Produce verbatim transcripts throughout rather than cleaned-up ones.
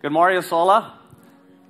Good morning, Sola.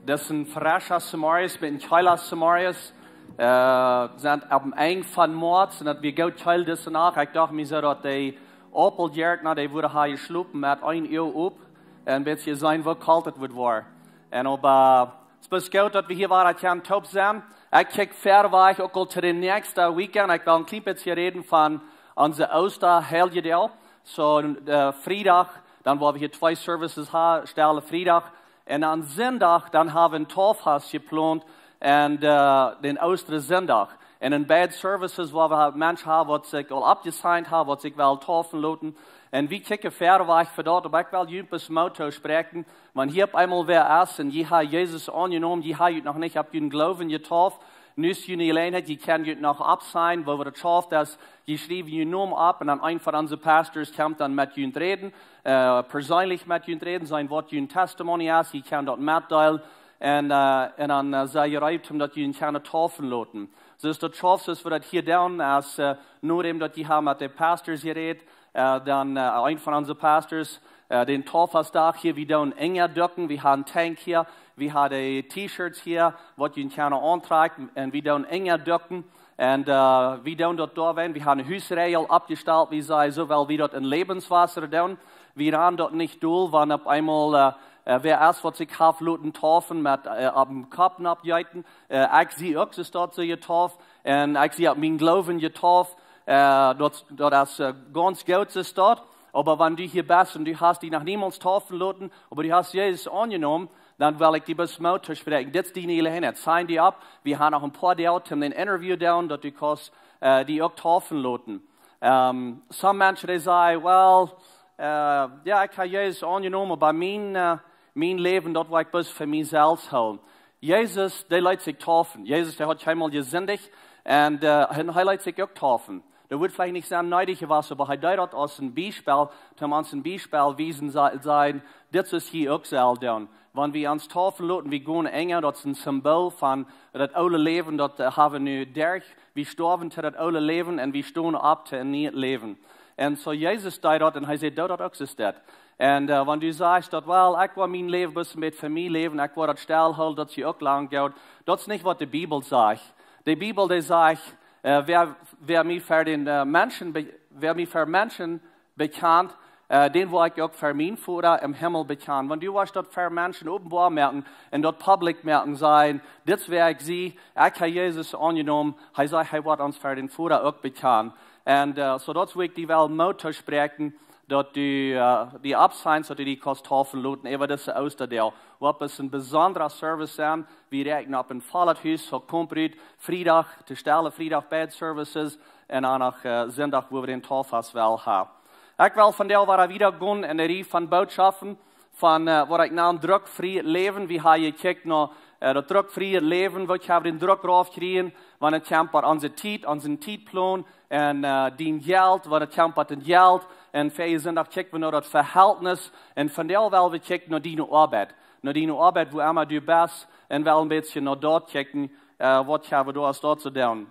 Dit es een frescha Samarius, met een kjeela Samarius. Äh, sent opp een Enj von Moat, un daut wia goot kjeel dise Nacht. Ekj docht mie soo daut de Aupelgärtna, dee wudden hia jeschlopen met een Uag op. Un een bät seenen woo kolt et wudd woaren. Un opp, äh, et es bloos goot daut wie hia wada kjennen toop sennen. Ekj kjikj verwoat uk aul to de näakjste Weekend. Ekj well een kjlien bät räden von onse Oostaheiligdach. Soo, äh, Friedach, dan woa wie hia twee services haben, Stelle Friedach. Un aun Sindach, dan haben wie een Taufhuus jeplont un, äh, dän Oostren Sindach. Un en beid services woa wie Menschen haben waut sikj aul aufjesignt haben, waut sikj wellen taufen loten. Un wie kjikjen verwoat fa daut, oba ekj well junt bloos Moot toospräakjen. Wan hia opp eemol wäa es un jie haben Jesus aunjenomen, jie haben junt noch nich opp jun Gloowen jetauft, nu es june Jeläajenheit, jie kjennen junt noch aufsignen, woo wie daut schaufen, daut jie schriewen jun Nomen opp un dan een von onse Pastors kjemt dan met junt räden, äh, perseenlich met junt räden, seenen waut jun Testimony es, jie kjennen daut metdeelen. Un, äh, un dan, äh, sent jie reed om daut jie kjennen taufen loten. Soo daut schaft, soo aus wie daut hia doonen, aus, äh, nodäm daut jie haben met de Pastors jerät, äh, dan, äh, een von onse Pastors, äh, dän Taufhuusdach hia, wie doonen Enja däaken, wie haben Tank hia, wie haben de T-Shirts hia, waut jie kjennen auntrakjen, un wie doonen Enja däaken. Un, äh, wie doonen daut doawäajen, wie haben eene Husrieejel oppjestalt, wie sajen, soo well wie daut en Lebenswasser doonen. Wie rannen daut nich dol, wan opp eemol, äh, äh, wäa es waut sikj haft loten taufen met, äh, opp dän Kopp nopp jeeten. Äh, ekj sie uk, soo daut see jetauft. Un ekj sie opp mienen Gloowen jetauft. Äh, daut, daut es, äh, gaunz goot, soo daut. Oba wan du hia best un du hast die noch niemols taufen loten, oba du hast Jesus aunjenomen, dan well ekj die bloos Moot toospräakjen. Dit es diene Jeläajenheit. Sign die opp. Wie haben noch een poa Doag om een Interview doonen, daut du kaust, äh, die uk taufen loten. Ähm, some Menschen, dee sajen, well, äh, jo, ekj hab Jesus aunjenomen, oba mien, äh, mien Läwen, daut well ekj bloos fa mie selfst hoolen. Jesus, dee leet sikj taufen. Jesus, dee haud kjeenmol jesindicht. Un, äh, hee, hee leet sikj uk taufen. Daut wudd veleicht nich sennen needich jewast, oba hee deed daut aus een Biespel, om ons een Biespel wiesen, sa-, sajen, dit es hia uk sell doonen. Wan wie ons taufen loten, wie gonen Enja, daut es een Symbol von daut oole Läwen, daut, äh, haben wie nu derch. Wie stoawen to daut oole Läwen un wie stonen opp to een nieet Läwen. Un soo Jesus deed daut un hee säd, doo daut uk, soo es daut. Un, äh, wan du sajst daut, well, ekj well mien Läwen bloos een bät fa mie läwen, ekj well daut stell hoolen, daut es uk lang goot. Daut es nich waut de Bibel sajcht. De Bibel, dee sajcht, äh, wäa, wäa mie ver dän, äh, Menschen be-, wäa mie ver Menschen bekjant, äh, dän woa ekj uk ver mienen Voda em Himmel bekjanen. Wan du woascht daut ver Menschen openboa moaken un daut public moaken, sajen, dit es wäa ekj sie, ekj hab Jesus aunjenomen, hee sajcht, hee woat ons ver dän Voda uk bekjanen. Un, äh, soo daut wull ekj die well Moot toospräakjen, daut du, äh, die oppsignst, daut du die kaust taufen loten äwa dise Oostadach. Woat bloos een besondra Service sennen. Wie räakjnen opp een vollet Hus, soo komt rut, Friedach, to stelle Friedach beid Services, un dan noch, äh, Sindach, wua wie dän Taufhuus well haben. Ekj well vondoag wada wieda gonen en de Rieej von Bootschoften von, äh, waut ekj naun druckfrieet Läwen. Wie haben jekjikjt no, äh, daut druckfrieet Läwen, waut ekj hab dän Druck rauf kjrieen, wan et kjemt bie onse Tiet, onsen Tietplon, un, äh, dien Jelt, wan et kjemt bie dien Jelt, un väaje Sindach kjikjten wie no daut Verhältnis, un vondoag well wie kjikjen no diene Oabeit. No diene Oabeit, wua emma du best, un well een bät no daut kjikjen, äh, waut haben wie doa aus daut to doonen.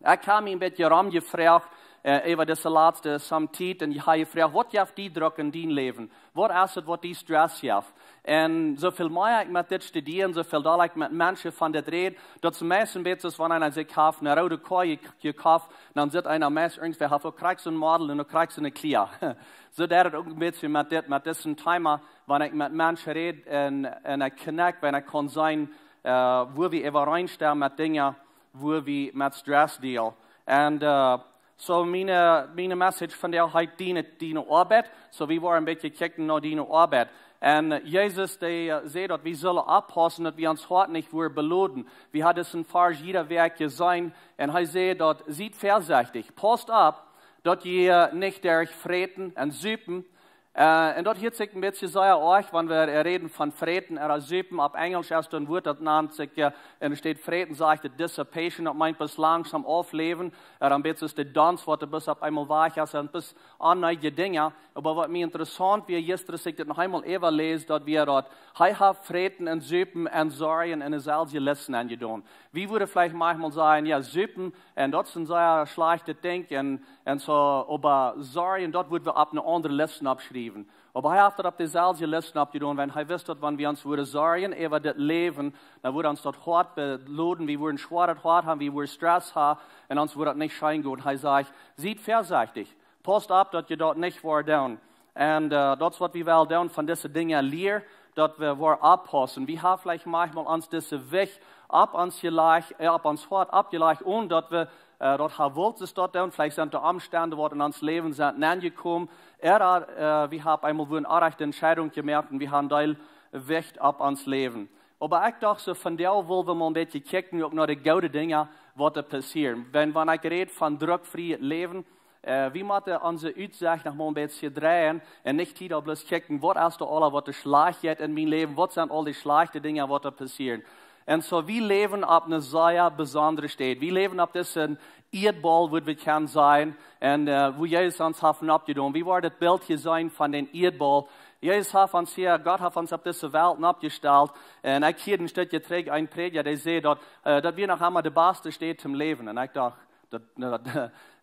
Ekj hab mie een bät romjefroacht, äh, äwa dise latste some Tiet un ekj hab jefroacht, waut jeft die Druck en dien Läwen? Waut es et, waut die Stress jeft? Un soo väl mea ekj met dit studia, soo väl dolla ekj met Menschen von dit räd, daut es meist een bät soo aus wan eena sikj haft eene roode Koa je-, jekoft, dan sitt eena meist irjentwäa haft uk krakjt soon Model un uk krakjt soone Kjleeda. Soo deit et uk een bät met dit, met dit Thema, wan ekj met Menschen räd un, un ekj connect, wan ekj kaun seenen, äh, wua wie äwareenstemmen met Dinja, wua wie met Stress dealen. Un, äh, soo miene, miene Message vondoag heet diene, diene Oabeit. Soo wie woaren een bät kjikjen no diene Oabeit. Un, äh, Jesus, dee, äh, säd daut wie sellen oppaussen, daut wie ons Hoat nich woaren beloden. Wie haben disen Varsch jiede Wäakj jeseenen. Un hee säd daut, siet väasechtich, pausst opp, daut jie, äh, nich derch Fräten un Supen, äh, un daut hieet sikj een bät sea oajch, wan wie, äh, räden von Fräten ooda Supen. Opp Enjlisch es daut een Wuat, daut nant sikj, äh, enne Städ Fräten sajcht et dissipation, daut meent bloos langsom aufläwen, ooda een bät soo aus de Dons, waut bloos opp eemol wajch es, un bloos aun neeje Dinja. Oba waut mie interessaunt wia, jistren, aus ekj dit noch eemol äwaläs, daut wia daut, hee haft Fräten un Supen un Sorjen en deeselwje Listen aunjedonen. Wie wudden veleicht maunchmol sajen, jo, Supen, un daut es een sea schlajchtet Dinkj, un, un soo, oba Sorjen, daut wudden wie opp eene aundre List oppschriewen. Oba hee haft daut opp deeselwje List oppjedonen, wiels hee wist daut, wan wie ons wudden sorjen äwa dit Läwen, dan wudd ons daut Hoat beloden, wie wudden schwoaret Hoat haben, wie wudden Stress haben un ons wudd daut nich scheen gonen. Hee sajcht: "Siet väasechtich, paust opp, daut jie daut nich woaren doonen." Un äh, daut es waut wie wellen doonen, von dise Dinja lieren, daut wie woaren oppaussen. Wie haben veleicht manchmol ons dise Wajch opp ons jelajcht, äh, opp ons Hoat oppjelajcht, onen daut wie äh, daut haben wullt, es daut doonen. Veleicht sent de Omstend, waut en ons Läwen sent nenjekomen, ooda äh, wie haben eemol wua eene orrajchte Entscheidunk jemoakt un wie haben een Deel Wajch opp ons Läwen. Oba ekj docht soo, vondoag well wie mol een bät kjikjen, uk no de goode Dinja, waut doa passieren. Wan, wan ekj räd von druckfrieet Läwen, äh, wie motten onse Utsicht noch mol een bät dreien un nich Tiet opp bloos kjikjen, waut es doa aules, waut doa schlajcht jeit en mien Läwen, waut sent aul dee schlajchte Dinja, waut doa passieren. Un soo, wie läwen opp eene sea besondre Städ. Wie läwen opp disen Ieedbaul, woo wie kjennen sajen, un äh, wua Jesus ons haft oppjedonen. Wie woaren daut Bilt hia seenen von dän Ieedbaul. Jesus haft ons hia, Gott haft ons opp dise Welt oppjestalt. Un ekj hieed een Stekj trigj een Prädja, dee säd daut, äh, daut wia noch emol de baste Städ toom läwen. Un ekj docht, daut, daut,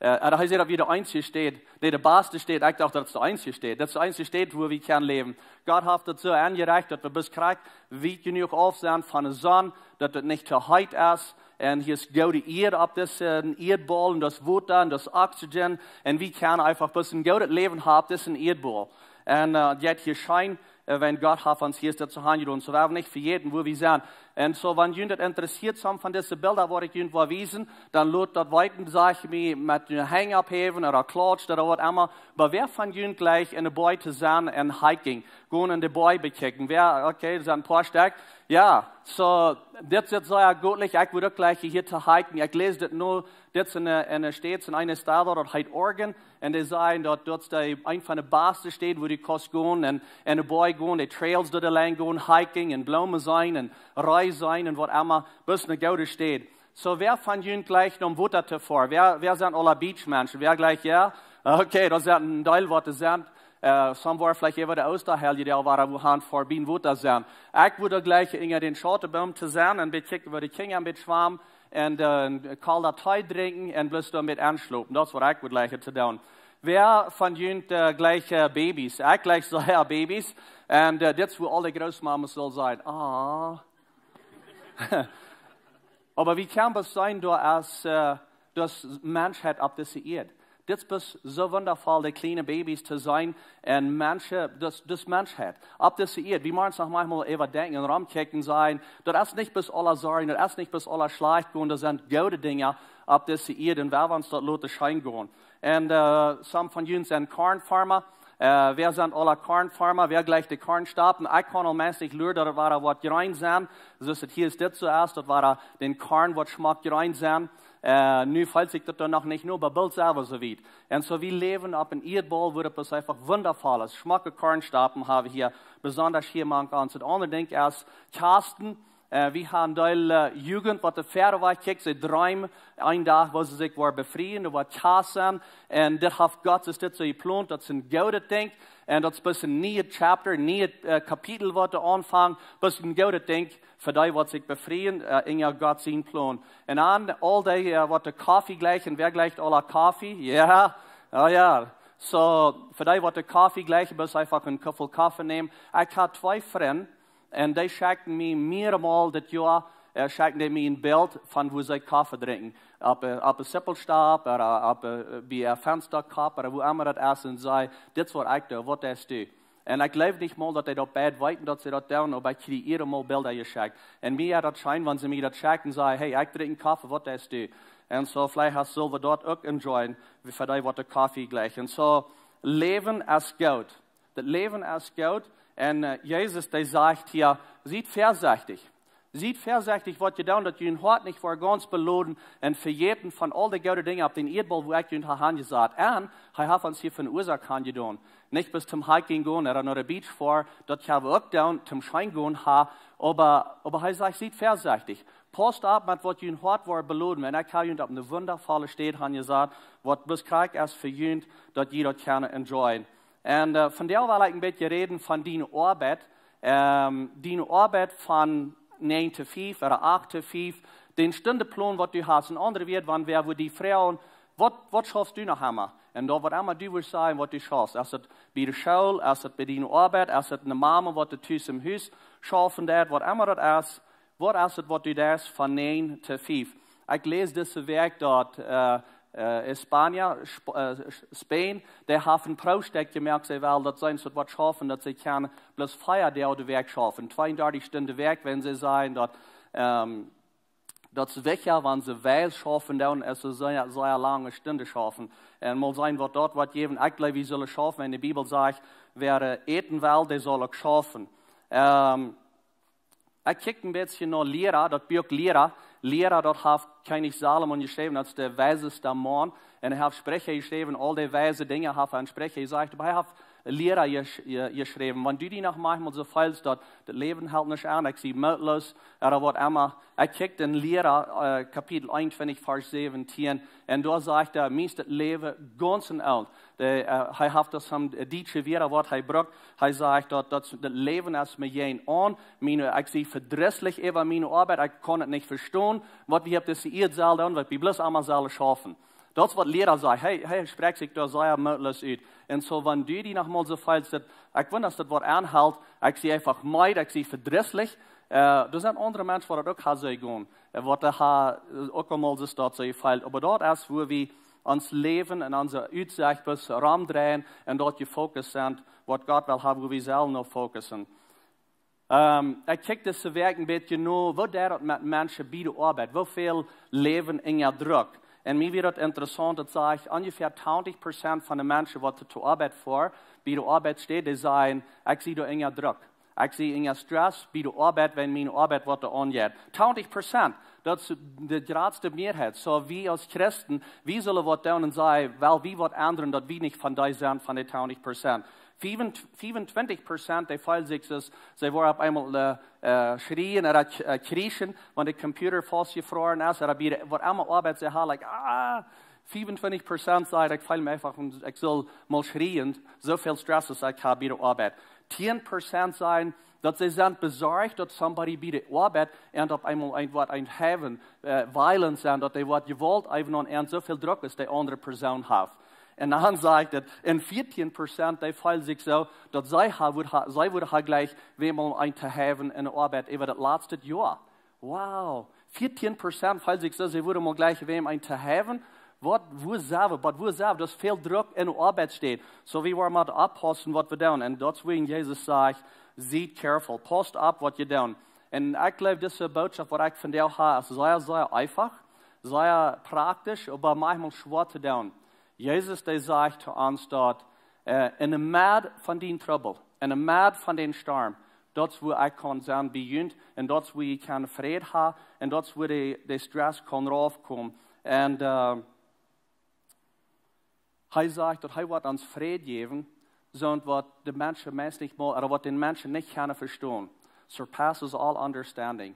äh, un hee säd, daut wia de eensje Städ, nä, de baste Städ. Ekj docht, daut es de eensje Städ. Daut es de eensje Städ, wua wie kjennen läwen. Gott haft daut soo enjerecht, daut wie bloos krakjt wiet jenuach auf sent von de Sonn, daut et nich too heet es. Un hia es goode Ieed opp disen Ieedbaul un daut Wota un daut Oxygen. Un wie kjennen eefach bloos een goodet Läwen haben opp disen Ieedbaul. Un äh, daut hia scheen, äh, wan Gott haft ons hia daut soo aunjedonen. Soo wie haben nich vejäten, wua wie sent. Un soo, wan junt daut interessieet, some von dise Bilda, waut ekj junt woa wiesen, dan lot daut weeten, sajcht mie, met de Henj opphäwen ooda klautscht ooda waut emma. Oba wäa von junt jleicht en de Boaj to sennen un hiking, gonen en de Boaj bekjikjen? Wäa, okay, doa sent een poa Stekj. Jo, soo, dit sitt sea goot ut. Ekj wudd uk jleichen hia to hiken. Ekj läs dit nu, dit es en, en de States, en eene Staut, daut heet Oregon. Un dee sajen, daut, daut es de, een von de baste Städ, wua du kaust gonen un en de Boaj gonen, de Trails doa lang gonen, hiking un Bloomen seenen un Ree seenen un waut emma, bloos eene goode Städ. Soo, wäa von junt jleicht om Wota to foaren? Wäa, wäa sent aule Beachmenschen? Wäa jleicht, jo? Okay, daut sent een Deel, waut doa sent. Äh, some woaren veleicht äwa de Oostahelj, dee woaren wua han fa bie Wota sennen. Ekj wudd jleichen, unja dän Schauteboom to sennen un een bät kjikjen, wua de Kjinja een bät schwamen un äh, een kolda Tee drinkjen un bloos doa een bät enschlopen. Daut es, waut ekj wudd jleichen to doonen. Wäa von junt äh, jleicht äh, Babys? Ekj jleich sea Babys. Un äh, dit es, wua aule Grootmames sellen sennen. Ah. Oba wie kjennen bloos seenen, doa es, äh, daut Menschheit opp dise Ieed. Dit es bloos soo wundavoll, de kjliene Babys to seenen un Menschen, daut, daut Menschheit opp dise Ieed. Wie motten noch manchmol äwadenkjen un romkjikjen, sajen, daut es nich bloos aules Sorjen, daut es nich bloos aules schlajcht gonen, doa sent goode Dinja opp dise Ieed un wie woaren ons daut loten scheen gonen. Un äh, some von junt sent Kornfarma. Äh, wäa sent aule Kornfarma? Wäa jleicht de Kornstappen? Ekj kaun aul meist nich luaren, daut et woat waut jreen sennen. Soo aus et hia es, dit soo es, daut woat dän Korn waut schmock jreen sennen. Äh, nu felt sikj daut doa noch nich no, oba boolt selfst soo wiet. Un soo, wie läwen opp een Ieedbaul, wua daut eefach wundavoll es. Schmocke Kornstappen haben wie hia, besonda hia mank ons. Daut aundre Dinkj es Kjasten. Äh, wie haben een Deel äh, Jugend, waut doa wieda wajch kjikjt, see dreemen een Dach, wua see sikj woaren befrieen, doa woat Kjast sennen. Un dit haft Gott soo dit soo jeplont, daut es een goodet Dinkj. Un daut es bloos een nieet Chapter, een nieet äh, Kapitel, waut doa aunfangt, bloos een goodet Dinkj fa dee, waut sikj befrieen, äh, unja Gott sien Plon. Un dan aul dee, äh, waut de Koffie jleichen, wäa jleicht aule Koffie? Jo, jo, jo. Soo, fa dee, waut de Koffie jleichen, bloos eefach een Kuffel Koffie nämen. Ekj hab twee Frind, un dee schekjten mie mearemol dit Joa, äh, schekjten dee mie een Bilt von, wua see Koffie drinkjen. Opp, äh, opp de Sippelstap, ooda opp, äh, bie een Fenstakopp, ooda wua emma daut es, un säden: "Dit es waut ekj doo, waut deist du?" Un ekj jleew nich mol, daut dee daut beid weeten, daut see daut doonen, oba ekj kjrie mearemol Bilda jeschekjt. Un mie jeit daut scheen, wan see mie daut schekjten, säd ekj: "Hey, ekj drink Koffie, waut deist du?" Un soo, veleicht hast, sellen wie daut uk enjoyen, wie fa dee, waut de Koffie jleichen. Un soo, Läwen es goot. Daut Läwen es goot. Un äh, Jesus, dee sajcht hia: "Siet väasechtich. Siet väasechtich, waut jie doonen, daut jun Hoat nich woat gaunz beloden un vejäten von aul de goode Dinja opp dän Ieedbaul, wua ekj junt hab hanjesat." Un hee haft ons hia fa eene Uasoak hanjedonen. Nich bloos toom hiking gonen ooda no de beach foaren, daut kjenn wie uk doonen, toom scheen gonen haben. Oba, oba hee sajcht: "Siet väasechtich. Paust opp met waut jun Hoat woat beloden. Un ekj hab junt opp eene wundavolle Städ hanjesat, waut bloos krakjt es fa junt, daut jie daut kjennen enjoyen." Un äh, vondoag well ekj een bät räden von diene Oabeit. Ähm, diene Oabeit von nine to five ooda acht to five. Dän Stundeplon, waut du hast. En aundre Wieed, wan wäa wudd die froagen: Waut, waut schaufst du noch emma? Un daut waut emma du wurscht sajen, waut du schaufst. Es daut bie de School, es daut bie diene Oabeit, es daut eene Mama, waut de Tus em Hus schaufen deit, waut emma daut es, waut es daut, waut du deist von näajen to fief? Ekj läs dise Wäakj daut, äh, äh, Espanja, Sp äh, Sp- Spanien, dee haben een Proowstekj jemoakt, see wellen daut see daut waut schaufen, daut see kjennen bloos vea Doag de Wäakj schaufen. Tweeundartich Stunden de Wäakj, wan see sajen daut, ähm, daut es wichtja, wan see väl schaufen doonen, aus see sea, sea lange Stunden schaufen. Un mol seenen, waut daut woat jäwen. Ekj jleew, wie sellen schaufen. Un de Bibel sajcht, wäa, äh, äten well, dee saul uk schaufen. Ähm, ekj kjikj een bät no Liera, daut Buak Liera. Liera, daut haft Kjennich Salomo jeschräwen, daut es de weiseste Maun. Un hee haft Spricha jeschräwen, aul dee weise Dinja haft hee en Spricha jesajcht. Oba hee haft Liera jesch-, je-, jeschräwen. Wan du die noch maunchmol soo feelst, daut daut Läwen helt nich aun, ekj sie mootloos, ooda waut emma. Ekj kjikj en Liera, äh, Kapitel eenuntwintich, Varsch säwentieen, un doa sajcht hee, mie es daut Läwen gaunz een Elend. De, äh, hee haft daut, äh, dietsche Wieed, waut hee brukt. Hee sajcht daut, daut daut Läwen es mie jäajen aun. Miene, ekj sie vedrisslich äwa miene Oabeit, ekj kaun et nich vestonen, waut wie opp dise Ieed sellen doonen, waut wie bloos emma sellen schaufen. Daut es waut Liera sajcht. Hee, hee sprakjt sikj doa sea mootloos ut. Un soo, wan du die noch mol soo feelst, daut, ekj weet, aus daut waut aunhelt, ekj sie eefach meed, ekj sie vedrisslich. Äh, doa sent aundre Menschen, waut daut uk haben soo jegonen. Äh, waut dee haben, äh, uk emol soo daut soo jefeelt. Oba daut es, wua wie ons Läwen un onse Utsicht bloos romdreien un doa jefokust sent, waut Gott well haben, wua wie sellen no fokussen. Ähm, ekj kjikj dise Wäakj een bät no, waut deit daut met Menschen bie de Oabeit? Woo väl läwen unja Druck? Un mie wia daut interessaunt, daut sajcht, onjefäa tachentich Prozent von de Menschen, waut to Oabeit foaren, bie de Oabeitstäd, dee sajen, ekj sie doa unja Druck. Ekj sie unja Stress bie de Oabeit, wan miene Oabeit waut doa aunjeit. Tachentich Prozent, daut es de jratste Mearheit. Soo, wie aus Christen, wie sellen waut doonen un sajen, well, wie waut endren, daut wie nich von dee sent, von de tachentich Prozent. Fiefuntwintich Prozent, dee feelen sikj soo, see woaren opp eemol, äh, äh, schrieen ooda, äh, kjrieschen, wan de Computer faustjefroaren es, ooda bie de, waut emma Oabeit see haben, like, ah, fiefuntwintich Prozent sajen, ekj feel mie eefach, ekj saul mol schrieen, soo väl Stress aus ekj hab bie de Oabeit. Tieen Prozent sajen, daut see sent besorcht, daut somebody bie de Oabeit an opp eemol een woat, een haben, äh, violent sennen, daut dee woat Jewault äwen aun an, soo väl Druck aus dee aundre Persoon haft. Un dan sajcht et, un vieetieen Prozent, dee feelen sikj soo, daut see ha-, wudd ha-, see wudden ha jlikj wäm aul een to haben en de Oabeit äwa daut latste Joa. Wow. Vieetieen Prozent feelen sikj soo, see wudden mol jlikj wäm een to haben. Waut, woo sent wie, waut, woo sent wie, daut es väl Druck en de Oabeit steit. Soo, wie woaren motten oppaussen, waut wie doonen. Un daut es, wua Jesus sajcht, seid careful. Pausst opp, waut jie doonen. Un ekj jleew, dise Botschaft, waut ekj vondoag hab, es sea, sea eefach, sea praktisch, oba maunchmol schwoa to doonen. Jesus, dee sajcht to ons daut, äh, en de Medd von dän Trubbel, en de Medd von dän Storm, daut es, wua ekj kaun sennen bie junt, un daut es, wua jie kjennen Fräd haben, un daut es, wua de, de Stress kaun raufkomen. Un, äh, hee sajcht, daut hee woat ons Fräd jäwen, soo waut de Menschen meist nich mol, ooda waut de Menschen nich kjennen vestonen. Surpasses all understanding.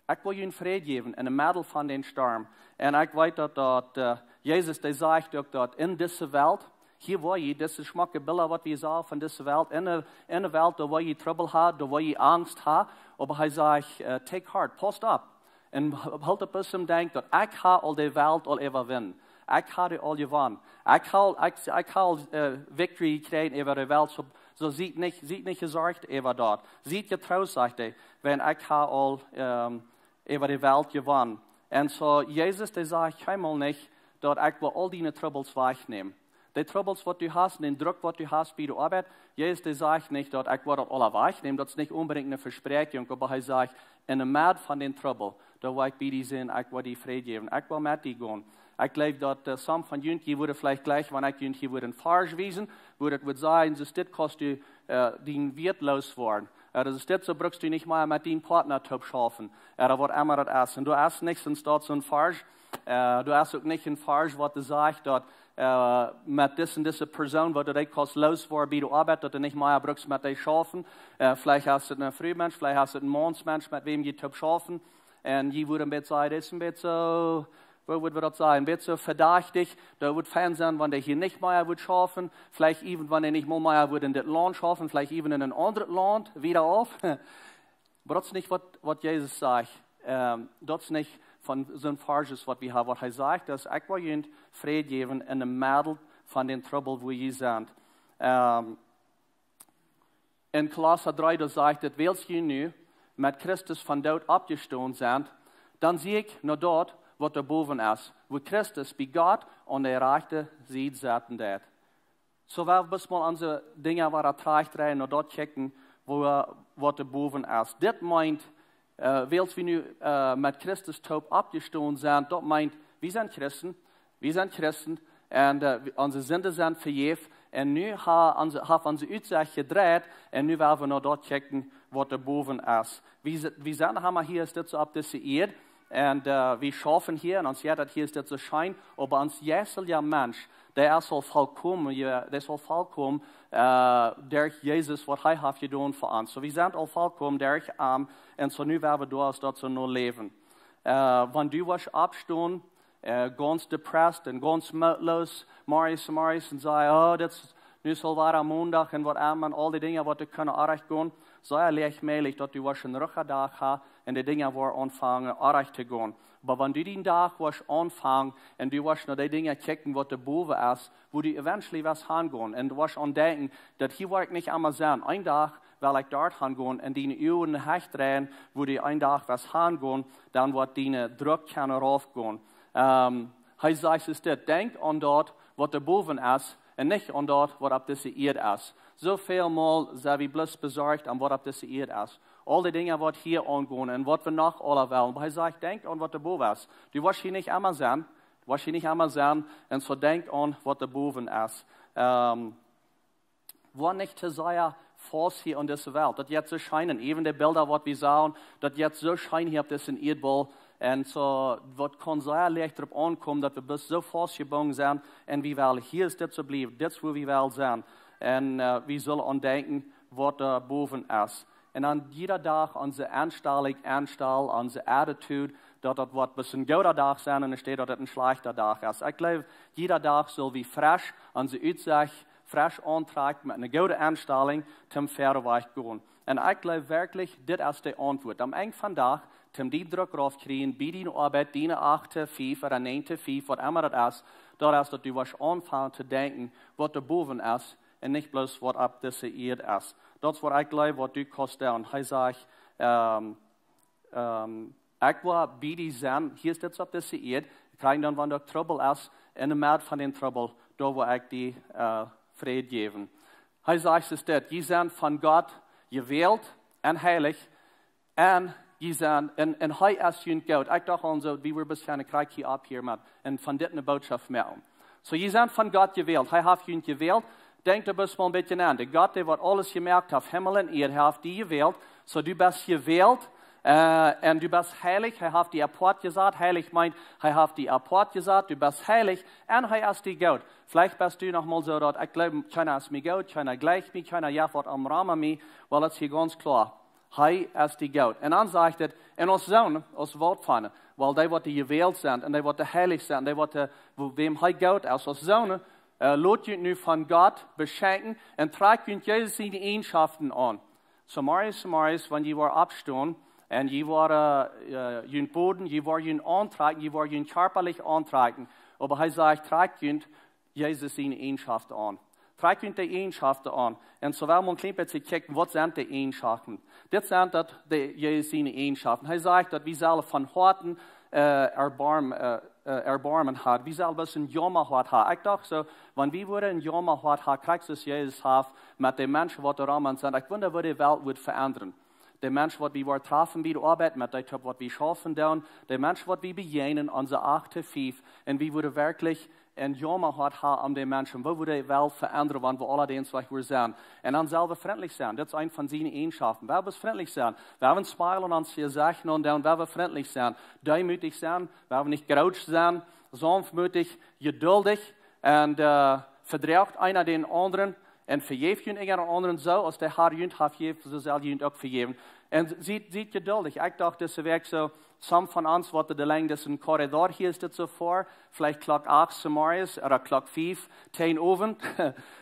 Ekj well junt Fräd jäwen en de Medd von dän Storm. Un ekj weet daut, daut, äh, Jesus, dee sajcht uk daut en dise Welt, hia woa jie dise schmocke Bilda, waut wie sajen von dise Welt, en de, en de Welt, doa woa jie Trubbel haben, doa woa jie Angst haben, oba hee sajcht, äh, take heart, pausst opp. Un hoolt opp, bloos denkjt daut, ekj hab aul de Welt aul äwawunnen. Ekj hab dee aul jewonnen. Ekj hab, ekj, ekj hab aul, äh, victory jekjräajen äwa de Welt. Soo, soo siet nich, siet nich besorcht äwa daut. Siet jetroost, sajcht hee, wiels ekj hab aul, ähm, äwa de Welt jewonnen. Un soo, Jesus, dee sajcht kjeenmol nich, daut ekj well aul diene Trubbels wajchnämen. De Trubbels, waut du hast, un dän Druck, waut du hast bie de Oabeit, Jesus, dee sajcht nich, daut ekj woa daut aula wajchnämen, daut es nich onbedinjt eene Vespräakjunk, oba hee sajcht, en de Medd von dän Trubbel, doa woa ekj bie die sennen, ekj woa die Fräd jäwen, ekj woa met die gonen. Ekj jleew daut, äh, some von junt, jie wudden veleicht jlikj, wan ekj junt hia wudd een Varsch wiesen, wua daut wudd sajen, soo dit kaust du, äh, dien Wieet loswoaren. Äh, daut es dit, soo brukst du nich mea met dien Partner toop schaufen. Äh, ooda waut emma daut es. Un doa es nich, soo daut soon Varsch, äh, doa es uk nich een Varsch, waut sajcht daut, äh, met dise un dise Persoon, waut du dee kaust loswoaren bie de Oabeit, daut du nich mea brukst met dee schaufen. Äh, veleicht es et een Frumensch, veleicht es et een Maunsmensch, met wäm jie toop schaufen. Un jie wudden een bät sajen, dit es een bät soo, woo wudd wie daut sajen, een bät soo vedachtich, daut wudd fein sennen, wan dee hia nich mea wudd schaufen, veleicht even, wan dee nich mol mea wudd en dit Launt schaufen, veleicht even en een aundret Launt, wieda auf. Oba daut es nich waut, waut Jesus sajcht. Ähm, daut es nich von soon Varsch, waut wie haben, waut hee sajcht, daut ekj well junt Fräd jäwen en de Medel von dän Trubbel, wua jie sent. Ähm, en Kolossa dree, doa sajcht et: Wiels jie nu met Christus vom Doot oppjestonen sent, dan sieekjt no daut, waut doa bowen es, wua Christus bie Gott aun de rajchte Sied setten deit. Soo wie bloos mol onse Dinja wada trajchtdreien, no daut kjikjen, wua, waut doa bowen es. Dit meent, äh, wiels wie nu, äh, met Christus toop oppjestonen sent, daut meent, wie sent Christen, wie sent Christen, un, äh, wie, onse Sinden sent vejäft, un nu ha, onse, haft onse Utsicht jedreit, un nu wellen wie no daut kjikjen, waut doa bowen es. Wie, se- wie sent, haben hia es dit soo opp dise Ieed, un, äh, wie schaufen hia, un ons Hia, daut hia es dit soo scheen, oba ons jeistlicha Mensch, dee es aul vollkomen, jo, dee es aul vollkomen, äh, derch Jesus, waut hee haft jedonen fa ons. Soo, wie sent aul vollkomen derch am, un soo nu wellen wie doa aus daut soo no läwen. Äh, wan du woascht oppstonen, äh, gaunz depressed un gaunz mootloos, morjes, morjes un sajen: "Oh, dit es, nu es aul wada Mondach un waut emma, un aul dee Dinja, waut doa kjennen oajch gonen", sea leicht mäajlich, daut du woascht een ruja Dach haben un dee Dinja woaren aunfangen oajch to gonen. Oba wan du dän Dach woascht aunfangen un du woascht no dee Dinja kjikjen, waut doa bowen es, wua du eventually woascht hangonen, un du woascht aun denkjen, daut hia woa ekj nich emma sennen. Een Dach well ekj doa hangonen, un diene Uagen hecht dreien, wua du een Dach woascht hangonen, dan woat dien Druck kjennen raufgonen. Ähm, hee sajcht es dit: Denkjt aun daut, waut doa bowen es, un nich aun daut, waut opp dise Ieed es. Soo väl mol sent wie bloos besorcht aun, waut opp dise Ieed es. Aul dee Dinja, waut hia aungonen un waut wie noch aula wellen. Oba hee sajcht: Denkjt aun, waut doa bowen es. Du woascht hia nich emma sennen, du woascht hia nich emma sennen, un soo denkjt aun, waut doa bowen es. Ähm, woa nich too sea faust hia aun dise Welt. Daut jeit soo scheen, un äwen dee Bilda, waut wie sagen, daut jeit soo scheen hia opp disen Ieedbaul. Un soo, waut kaun sea leicht doaropp aunkomen, daut wie bloos soo faustjebungen sent, un wie wellen, hia es dit soo bliewen, dit es, wua wie wellen sennen. Un, äh, wie sellen aun denkjen, waut doa bowen es. Un dan jieda Dach onse Enstalunk, Enstal-, onse Attitude, daut daut woat bloos een gooda Dach sennen, un enne Städ, daut et een schlajchta Dach es. Ekj jleew, jieda Dach sell wie fresch, onse Utsicht fresch auntrakjen met eene goode Enstalunk, toom verwoats gonen. Un ekj jleew werkjlich, dit es de Auntwuat. Aum Enj vom Dach, toom dän Druck raufkjrieen, bie diene Oabeit, diene acht to fief ooda näajen to fief, waut emma daut es, daut es, daut du woascht aunfangen to denkjen, waut doa bowen es, un nich bloos, waut opp dise Ieed es. Daut es, waut ekj jleew, waut du kaust doonen. Hee sajcht, ähm, ähm, ekj woa bie die sennen, hia es dit opp dise Ieed, kjrie dan, wan doa Trubbel es, enne Medel von dän Trubbel, doa woa ekj die, äh, Fräd jäwen. Hee sajcht es dit: Jie sent von Gott jewält un heilich, un jie sent, un, un hee es junt goot. Ekj docht aul soo, wie wudden bloos kjennen krakjt hia opp hia met, un von dit eene Bootschoft moaken. Soo, jie sent von Gott jewält. Hee haft junt jewält. Denkjt doa bloos mol een bät aun. De Gott, dee waut aules jemoakt haft, Himmel un Ieed, hee haft die jewält. Soo, du best jewält, äh, un du best heilich. Hee haft die apoat jesat. Heilich meent, hee haft die apoat jesat. Du best heilich un hee es die goot. Veleicht best du noch mol soo daut: "Ekj jleew, kjeena es mie goot, kjeena jleicht mie, kjeena jeft waut om Roma mie." Well, daut es hia gaunz kloa. Hee es die goot. Un dan sajcht et, un aus soone, aus waut von, well, dee waut dee jewält sent, un dee waut dee heilich sent, un dee waut dee, woo-, wäm hee goot es, aus soone, äh, lot junt nu von Gott beschenkjen un trakjt junt Jesus siene Eajenschoften aun. Soo, morjes, soo, morjes, wan jie woaren oppstonen, un jie woaren, äh, junt boden, jie woaren junt auntrakjen, jie woaren junt kjarpalich auntrakjen. Oba hee sajcht: Trakjt junt Jesus siene Eajenschoften aun. Trakjt junt dee Eajenschoften aun. Un soo well wie een kjlien bät kjikjen, waut sent dee Eajenschoften? Dit sent daut dee Jesus siene Eajenschoften. Hee sajcht, daut wie sellen von Hoaten, äh, Erbarm-, äh, äh, Erbarmen haben. Wie sellen bloos een Jaumahart haben. Ekj docht soo, wan wie wudden een Jaumahart haben, krakjt soo aus Jesus haft met de Menschen, waut doa rom sent, ekj wunda, woo de Welt wudd veendren. De Menschen, waut wie woaren trafen bie de Oabeit, met dee toop, waut wie schaufen doonen, de Menschen, waut wie bejäajnen, onse acht to fief, un wie wudden werkjlich een Jaumahart haben om de Menschen, woo wudd de Welt veendren, wan wie aula dän Wajch wudden sennen. Un dan sell wie frintlich sennen. Daut es eene von siene Eajenschoften. Wie wudden frintlich sennen. Wie wudden een Smile aun ons Jesecht nämen, dan wudden wie frintlich sennen. Deemootich sennen. Wie wudden nich grootsch sennen. Saunftmootich, jeduldich. Un, äh, vedroacht eena dän aundren. Un vejäft junt eena dän aundren, soo aus de Herr junt haft vejäft, soo sell jie junt uk vejäwen. Un siet, siet jeduldich. Ekj docht dise Wäakj soo, some von ons, waut de Lenjd es een Korridor, hia es dit soo ver, veleicht Klock acht zemorjes ooda Klock fief, tieen Owent.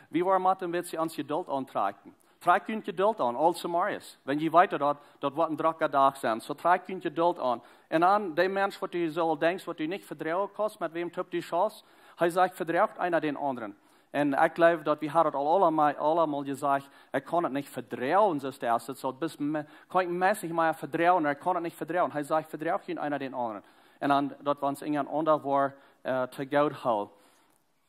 Wie woaren motten een bät ons Jeduld auntrakjen. Trakjt junt Jedult aun, aul Samarias. Wan jie weeten daut, daut woat een drocka Dach sennen. Soo trakjt junt Jedult aun. Un dan dee Mensch, waut du soo denkjst, waut du nich vedroagen kaust, met wäm toop du schaufst, hee sajcht, vedroagt eena dän aundren. Un ekj jleew, daut wie haben daut aul aula-, aulamol jesajcht, ekj kaun daut nich vedroagen, soo aus daut es. Daut saul bloos me-, kaun ekj meist nich mea vedroagen, ekj kaun daut nich vedroagen. Hee sajcht, vedroagt junt eena dän aundren. Un dan, daut wie ons unjarenaunda woaren, äh, to goot hoolen.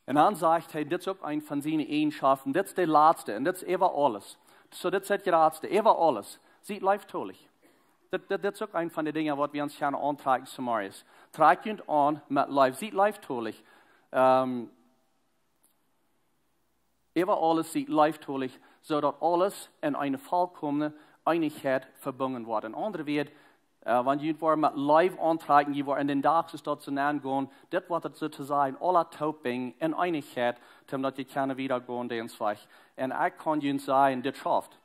Un dan sajcht hee, dit es uk een von siene Eejenschoften, dit es de latste, un dit es äwa aules. Soo, dit es daut jratste, äwa aules. Siet leeftolich. Dit, dit, dit es uk een von de Dinja, waut wie ons gonen auntrakjen, Samarias. Trakjt junt aun met Leew, siet leeftolich. Ähm, äwa aules siet leeftolich, soo daut aules en eene volkomne Eenichkjeit vebungen woat. En aundre Wieed, äh, wan jie woaren met Leew auntrakjen, jie woaren en dän Dach soo daut soo aungonen, dit woat et soo to sajen, aula toop binjen en Eenichkjeit, toom daut jie kjennen wieda gonen dän Wajch. Un ekj kaun junt sajen, dit schauft.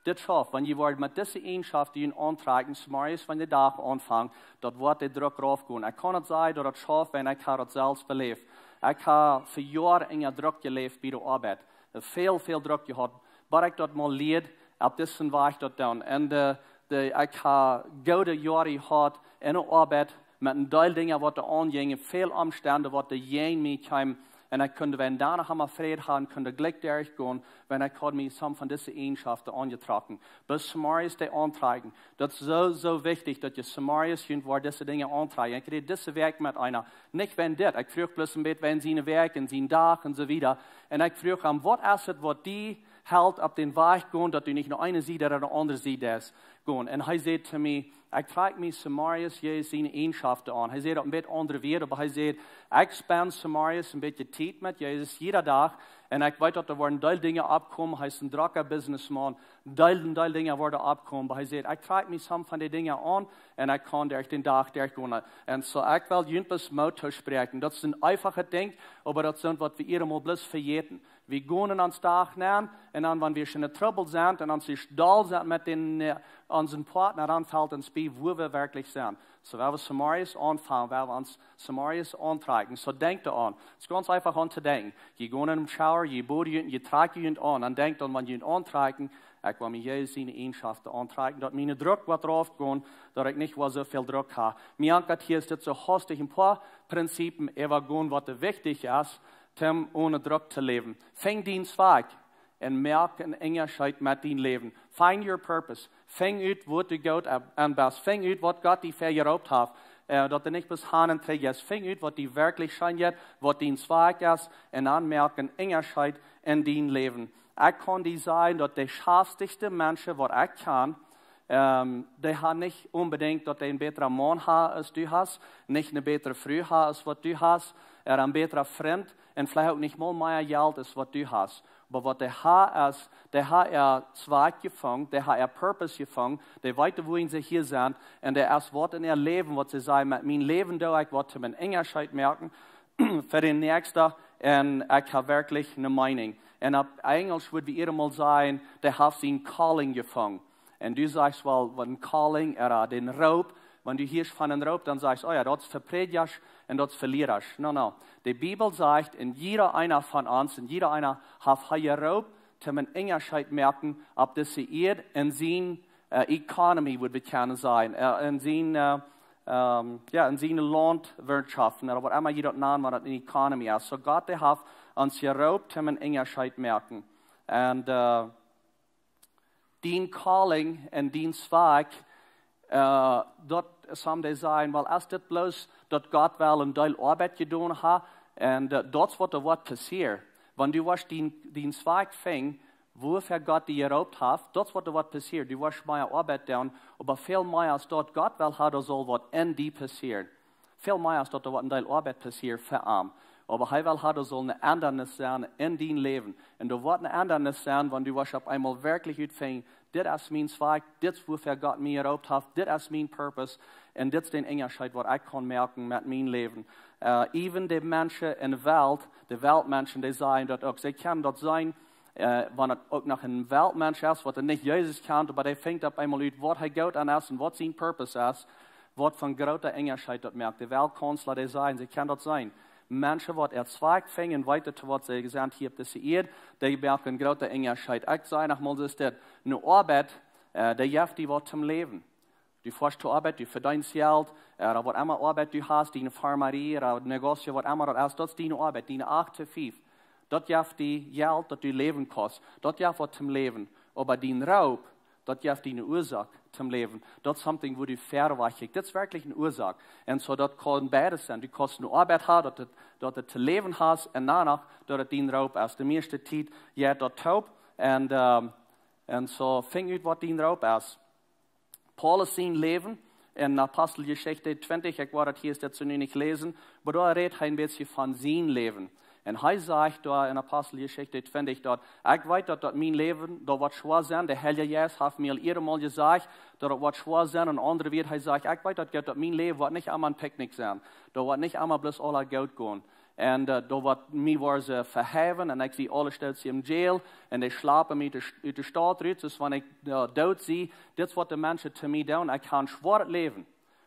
Dit schauft, wan jie woaren met dise Eejenschoften junt auntrakjen, Samarias, wan de Dach aunfangt, daut woat de Druck rauf gonen. Ekj kaun daut sajen, daut daut schauft, wiels ekj hab daut selfst beläft. Ekj hab fa Joaren unja Druck jeläft bie de Oabeit. Väl, väl Druck jehaut. Oba ekj daut mol lieed, opp disen Wajch daut doonen. Un de, de, ekj hab goode Joaren jehaut en de Oabeit met een Deel Dinja, waut doa aunjinjen, väl Omstend, waut doa jäajen mie kjeemen. Un ekj kunn, wan dan noch emol Fräd haben, kunn jlikj derchgonen, wan ekj haud mie some von dise Eejenschoften aunjetrocken. Bat Samarias dee auntrakjen. Daut es soo, soo wichtich, daut jie Samarias junt woaren dise Dinja auntrakjen. Ekj räd dise Wäakj met eena. Nich wäajen dit. Ekj fruach bloos een bät wäajen siene Wäakj un sien Dach un soo wieda. Un ekj fruach am, waut es et, waut die helt opp dän Wajch gonen, daut du nich no eene Sied ooda no aundre Sied deist gonen. Un hee säd to mie, ekj trakj mie Samarias Jesus siene Eejenschoften aun. Hee säd daut een bät aundre Wieed, oba hee säd, ekj spend Samarias een bät Tiet met Jesus, jieda Dach. Un ekj weet, daut doa woaren een Deel Dinja oppkomen. Hee es een drocka businessman. Een Deel, een Deel Dinja woaren oppkomen. Oba hee säd, ekj trakj mie some von dee Dinja aun un ekj kaun derch dän Dach derchgonen. Un soo, ekj well junt bloos Moot toospräakjen. Daut es een eefachet Dinkj, oba daut es waut wie emol bloos vejäten. Wie gonen en ons Dach nenn, un dan, wan wie en Trubbel sent, un ons es doll sent met dän, äh, onsen Partner, dan felt ons bie, wua wie werkjlich sent. Soo, wan wie Samarias aunfangen, wan wie ons Samarias auntrakjen. Soo, denkjt doaraun. Et es gaunz eefach aun to denkjen. Jie gonen em Shower, jie boden junt, jie trakjen junt aun. Dan denkjt doaraun, wan jie junt auntrakjen, ekj well mie Jesus siene Eejenschoften auntrakjen, daut mien Druck woat rauf gonen, daut ekj nich woa soo väl Druck haben. Mie aunjeit hia es dit soo hastich een poa Prinzipien äwagonen, waut wichtich es, toom onen Druck to läwen. Finj dienen Zweck un moak een Unjascheet met dien Läwen. Find your purpose. Finj ut, wua du goot aun best. Finj ut, waut Gott die fa jeroopt haft. Äh, daut du nich bloos han un trigj es. Finj ut, waut die werkjlich scheen jeit, waut dien Zweck es, un dan moak een Unjascheet en dien Läwen. Ekj kaun die sajen, daut de schafstichste Menschen, waut ekj kjan, ähm, dee haben nich onbedinjt, daut dee een bätra Maun haben aus du hast, nich eene bätre Fru haben aus waut du hast, ooda een bätra Frint, un veleicht uk nich mol mea Jelt aus waut du hast. Oba waut dee haben es, dee haben äa Zweck jefungen, dee haben äa Purpose jefungen, dee weeten, wuarom see hia sent, un dee es waut en äa Läwen, waut see sajen, met mien Läwen doo ekj waut toom een Unjascheet moaken fa dän Näakjsten, un ekj hab werkjlich eene Meenunk. Un opp Enjelsch wudd wie emol sajen, dee haft sien calling jefungen. Un du sajchst woll, waut een calling, ooda dän Roop, wan du hieescht von een Roop, dan sajchst, oh jo, daut es fa Prädjasch un daut es fa Lierasch. No, no. De Bibel sajcht, un jieda eena von ons, un jieda eena haft hia jeroopt, toom een Unjascheet moaken opp dise Ieed en sien, äh, economy, wudd wie kjennen sajen, äh, en sien, äh, ähm, jo, en siene Launtwirtschaft, ooda waut emma jie daut nanen, waut daut eene economy es. Soo Gott, dee haft ons jeroopt, toom een Unjascheet moaken. Un, äh, dien calling un dien Zweck, äh, daut, some dee sajen, well, es dit bloos daut Gott well een Deel Oabeit jedonen haft, un, äh, daut es waut doa woat passieren. Wan du woascht dien, dien Zweck finjen, wuafäa Gott die jeroopt haft, daut es waut doa woat passieren. Du woascht mea Oabeit doonen, oba väl mea aus daut, Gott well haben, doa saul waut en die passieren. Väl mea aus daut doa woat een Deel Oabeit passieren fa am. Oba hee well haben, doa saul een Endanis sennen en dien Läwen. Un doa woat een Endanis sennen, wan du woascht opp eemol werkjlich utfinjen, dit es mien Zweck, dit es wuafäa Gott mie jeroopt haft, dit es mien purpose, un dit es dän Unjascheet, waut ekj kaun moaken met mien Läwen. Äh, even de Menschen en de Welt, de Weltmenschen, dee sajen daut uk. See kjennen daut seenen, äh, wan et uk noch een Weltmensch es, waut nich Jesus kjant, oba dee finjt opp eemol ut, waut hee goot aun es un waut sien purpose es, waut fa een grooten Unjascheet daut moakt. De Weltkaunzler, dee sajen, see kjennen daut seenen. Menschen waut äa Zwakj finjen, weeten to waut see sent hia opp dise Ieed, dee moaken een grooten Unjascheet. Ekj saj noch mol, es dit ne Oabeit, äh, dee jeft die waut toom Läwen. Du foascht to Oabeit, du vedeenst Jelt, äh, ooda waut emma Oabeit du hast, diene Farmarie, ooda Negocio, waut emma daut es, daut es diene Oabeit, diene acht to fief. Daut jeft die Jelt, daut du läwen kaust. Daut jeft waut toom Läwen. Oba dien Roop, daut jeft die ne Uasoak toom Läwen. Daut es something, wua du verwoat. Dit es werkjlich ne Uasoak. Un soo, daut kaun beides sennen. Du kaust ne Oabeit haben, daut du, daut du to läwen hast, un doano, daut et dien Roop es. De mieeschte Tiet jeit daut toop. Un, ähm, un soo, finj ut, waut dien Roop es. Paulus sien Läwen en Aposteljeschicht twintich, ekj woa daut hia daut soo nu nich läsen, oba doa rät hee een bät von sien Läwen. Un hee sajcht doa en Aposteljeschicht twintich daut: "Ekj weet daut, daut mien Läwen, daut woat schwoa sennen. De Heilje Jeist haft mie aul ea mol jesajcht, daut et woat schwoa sennen." En aundre Wieed, hee sajcht: "Ekj weet daut, daut mien Läwen woat nich emma een Picknick sennen. Daut woat nich emma bloos aula goot gonen. Un, äh, doa woat mie woaren see veheiwen, un ekj sie aule Stoot em Jail, un dee schlapen mie ut de, ut de Staut rut, soo aus wan ekj, äh, doot sie. Dit es waut de Menschen to mie doonen, ekj hab een schwoaret Läwen."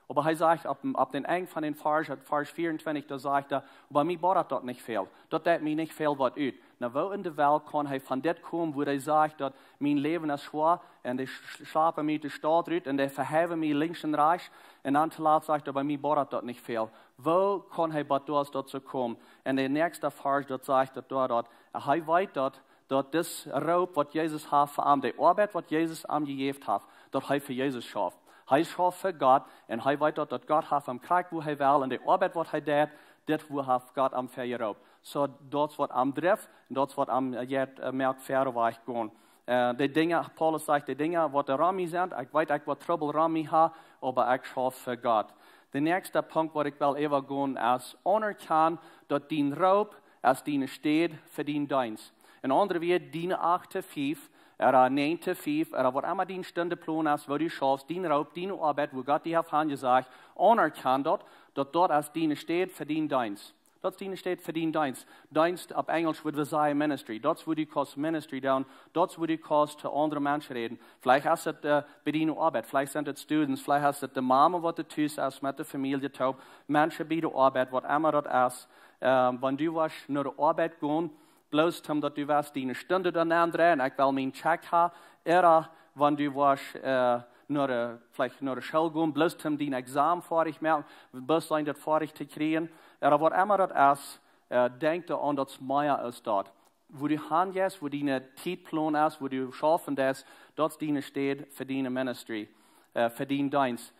Oba hee sajcht opp, opp dän Enj von dän Varsch, Varsch vea un twintich, doa sajcht hee: "Oba mie bodat daut nich väl. Daut deit mie nich väl waut ut." Nu, woo en de Welt kaun hee von dit komen, wua hee sajcht daut mien Läwen es schwoa, un dee sch-, schlapen mie ut de Staut rut, un dee veheiwen mie linkjs un rajchts, un dan toolatst sajcht hee: "Oba mie bodat daut nich väl"? Woo kaun hee bat doas daut soo komen? Un de näakjste Varsch, daut sajcht daut doa, daut hee weet daut, daut dis Roop, waut Jesus haft fa am, de Oabeit, waut Jesus am jejäft haft, daut hee fa Jesus schauft. Hee schauft fa Gott, un hee weet daut, daut Gott haft am krakjt, wua hee well, un de Oabeit, waut hee deit, dit, wua haft Gott am fa jeroopt. Soo, daut es waut am drift, un daut es waut am, äh, jeit, äh, moakt verwoat gonen. Äh, de Dinja, Paulus sajcht, de Dinja, waut rom mie sent, ekj weet, ekj woa Trubbel rom mie haben, oba ekj schauf fa Gott. De näakjste Punkt, waut ekj well äwagonen, es: Aunerkjan, daut dien Roop es diene Städ fa dien Deenst. En aundre Wieed, diene acht to fief, ooda näajen to fief, ooda waut emma dien Stundeplan es, wua du schaufst, dien Roop, diene Oabeit, wua Gott die haft hanjesajcht, aunerkjan daut, daut daut es diene Städ fa dien Deenst. Daut es diene Städ fa dien Deenst. Deenst, opp Enjlisch wudd wie sajen ministry. Daut es, wua du kaust ministry doonen. Daut es, wua du kaust to aundre Menschen räden. Veleicht es et, äh, bie diene Oabeit. Veleicht sent et students. Veleicht es et de Mame, waut tus es met de Famielje toop. Menschen bie de Oabeit, waut emma daut es. Ähm, wan du woascht no de Oabeit gonen, bloos om daut du woascht diene Stund doa aundreien, ekj well mien Check haben, ooda wan du woascht, äh, no de, veleicht no de School gonen, bloos om dien Examen foadich moaken, bloos om daut foadich to kjrieen, ooda waut emma daut es, äh, denkj doaraun, daut es mea aus daut. Wua du hanjeist, wua dien Tietplan es, wua du schaufen deist, daut es diene Städ fa diene ministry, äh, fa dien Deenst.